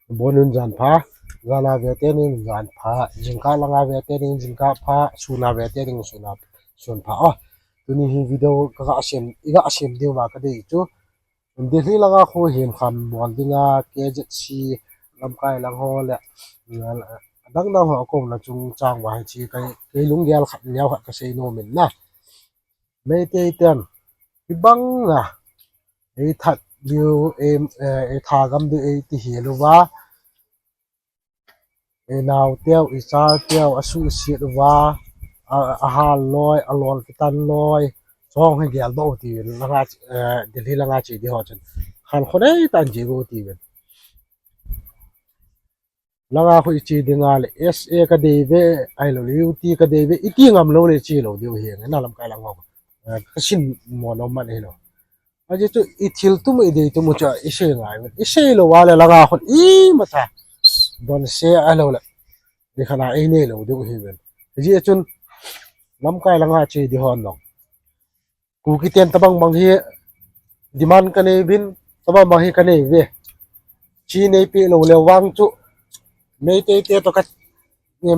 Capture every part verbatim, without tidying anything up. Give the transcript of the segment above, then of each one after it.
Bon in jan pha, jan a ve te nin jan pha, jingkah lang a ve te nin jingkah pha, sun a ve te nin sun a, sun pha. Oh, tuni hi video ka ga sem, i ga sem ding va ka dei chu. Delhi langa khu him kham bol dinga K Z C lamkai lang ho le, adang dang ho akom na chungchang va hi chi kai, kai lunggel khat liau khat ka sei nom in na. Meitei ten, i bang a, ei that diu, ei, eh, ei thagam diu, ei ti hi luva. Ei nau teu, i cha teu, a su siat uva, a, a hal loi, a lol kitan loi, chong hi gel do ti langa, eh, Delhi langa chi di ho chun. Khan khonei tan ji go ti ven. Langa khu i chi dinga le, S A ka dei ve, ai lo le, U T ka dei ve, i ti ngam lo le chi lo diu hi, na lamkai lang ho. Eh, ka sin mo no man hi lo. Aji chu i thil tumu i dei tumu chu i sei ngai. I sei lo va le langa khun i matha. Don se a lo le. Ni khana ei nei lo diu hi ven. Aji chun lamkai langa chi di hon lo. Kuki ten tabang bang hi demand ka nei vin, tabang bang hi ka nei ve. Chi nei pi lo le vang chu. Meitei te to ka,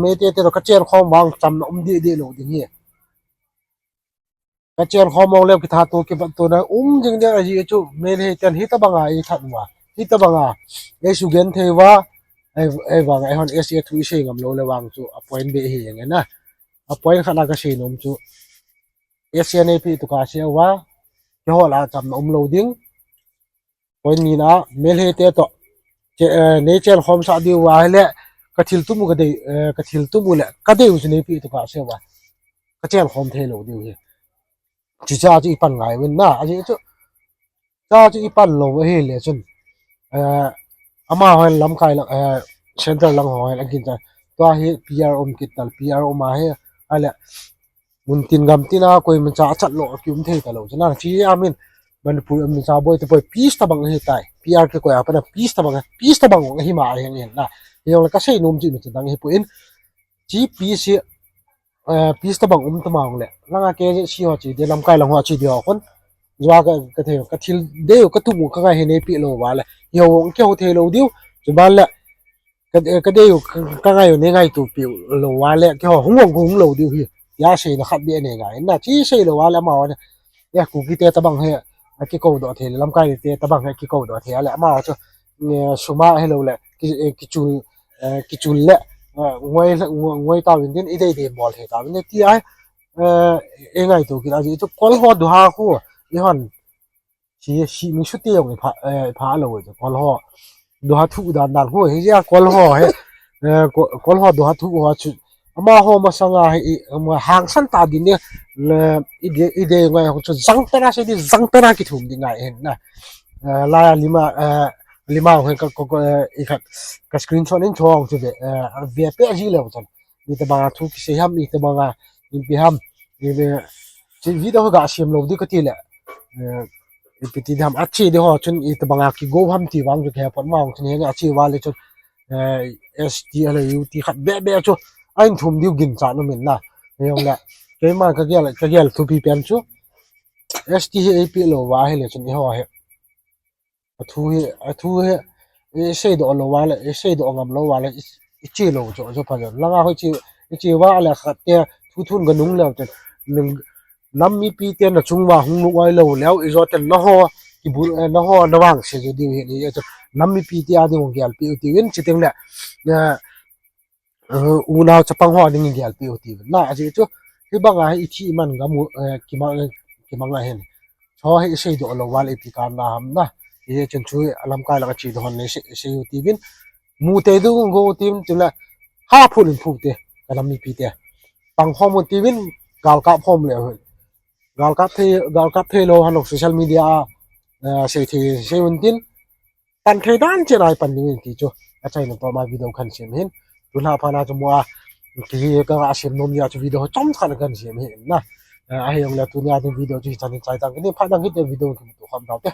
Meitei te to ka chen khom vang cham na um di di lo ding hi. Ka chen khom mong leu kitha tu kipat tu na um jing ding aji chu Meitei ten hi tabanga i that uva. Hi tabanga ei su gen thei uva. Ei, ei vang ei hon S A thu i sei ngam lo le vang chu a point be hi yang na. A point khat na ka sei nom chu S A nei pi tu ka sei uva. Ke ho la cham na um lo ding. Point ni na, Meitei te to. Che, eh, nei chen khom sa diu va le, ka thil tumu ka dei, eh, ka thil tumu le, ka dei u chu nei pi tu ka sei uva. Ka chen khom thei lo diu hi. Chi cha chu i pan ngai vin na, aji chu. Cha chu i pan lo hi le chun. Eh, ama hon lamkai lang, eh, central lang ho hin a gin cha. Tua hi P R um kit tal, P R um a hi, a le, mun tin gam tin a koimacha a chat lo a ki um thei ta lo. Chuna chi a min Manipur um cha boi te boi peace tabang hi tai. P R kikoi a pana peace tabang, peace tabang hi ma a heng hin na. Hi jong le ka sei nom chi mi chu dang hi pu in. Chi peace hi, eh, peace tabang um tabang le. Langa K Z C ho chi di lamkai lang ho chi di ho khun. Jua ka, ka thei, ka thil dei u ka tumu ka ngai hi nei pi lo va le. Hi ho ong ki ho thei lo diu. Chu ban le. Ka, eh, ka dei u, ka, ka ngai u, nei ngaitu pi lo va le, keiho hung hung hung lo diu hi. Ya sei na khat be nei ngai. Na chi sei lo va le ama va ne. Ya Kuki te tabang he, a kikou doh thei le, lamkai te tabang he kikou doh thei le, ama chu, eh, suma he lo le, ki, eh, kichul, eh, kichul le, eh, ngoi, ngoi, ngoi ta vin din, i dei dei bol thei ta vin din, ti ai, eh, e ngaitu kit a ji chu kol ho du ha khu, i hon, Chi, chi mi su te jong i pha, eh, i pha lo ve, kol ho. Do ha thu dan dan ho, hi ja kol ho he. Eh, ko-, kol ho do ha thu ho chu. Ama ho masanga hi, i, ama hangsan ta din ne, le, i de, i de ngai ho chu jang pera se di, jang pera ki thum di ngai hen na. Eh, la lima, eh, lima ho ka, ko, ko, eh, i khat, ka screenshot in chong chu ve, eh, ve pe ji le chan. Itobanga thu kisei ham, itobanga ipi ham. Ile, chi video ho ga sem lo di kati le. Eh, ipi ti ham, achi di ho chun itobanga kigo ham ti vang ju khe pon ma chun he achi va le chun, eh, S T le U T khat be be chu. Ain thum diu gin cha no min na. He jong le. Keima ka gel, ka gel thupi pen chu. S T hi ipi lo va hi le chun i ho he. A thu hi, a thu hi, i sei doh lo va le, i sei doh ngam lo va le, i, i chi lo chu, chu pha le. Langa ho chi, i chi va le khat te, thu thun ga nung leu te. Ning, nam mipi te na chung va hung nung ai lo leu, i jo te na ho, i bu, eh, na ho, na vang se je diu hi ni, eh, chu, nam mipi te a ding hung gel pi u ti vin chi teng le. Eh, eh, unau chapang ho ding in gel pi u ti na, aji chu, hi banga hi i thi man ga mu, eh, kimang, eh, kimang a hin. Cho hi i sei doh lo va le ipi kan na ham na. Hi chun chu a lamkai langa chi doh hon le sei, sei u ti vin. Mu te du go ti vin, chu la ha phun in phu te, ka nam mipi te. Pang khom u ti vin, gal kap khom le u. Gal kap thei, gal kap thei lo han lo social media a, eh, sei thei, sei un tin. Pan thei dan chen ai pan ding in ti chu. Achaina to ma video kan sem hin. Tuna pha na chu mo a. Ki ka ga sem nom ya chu video chom khat kan sem hin na. Eh, ahi jong le tunia ding video chu hi chan in chai tang. Kini pha dang hi te video ki tu kham tau te.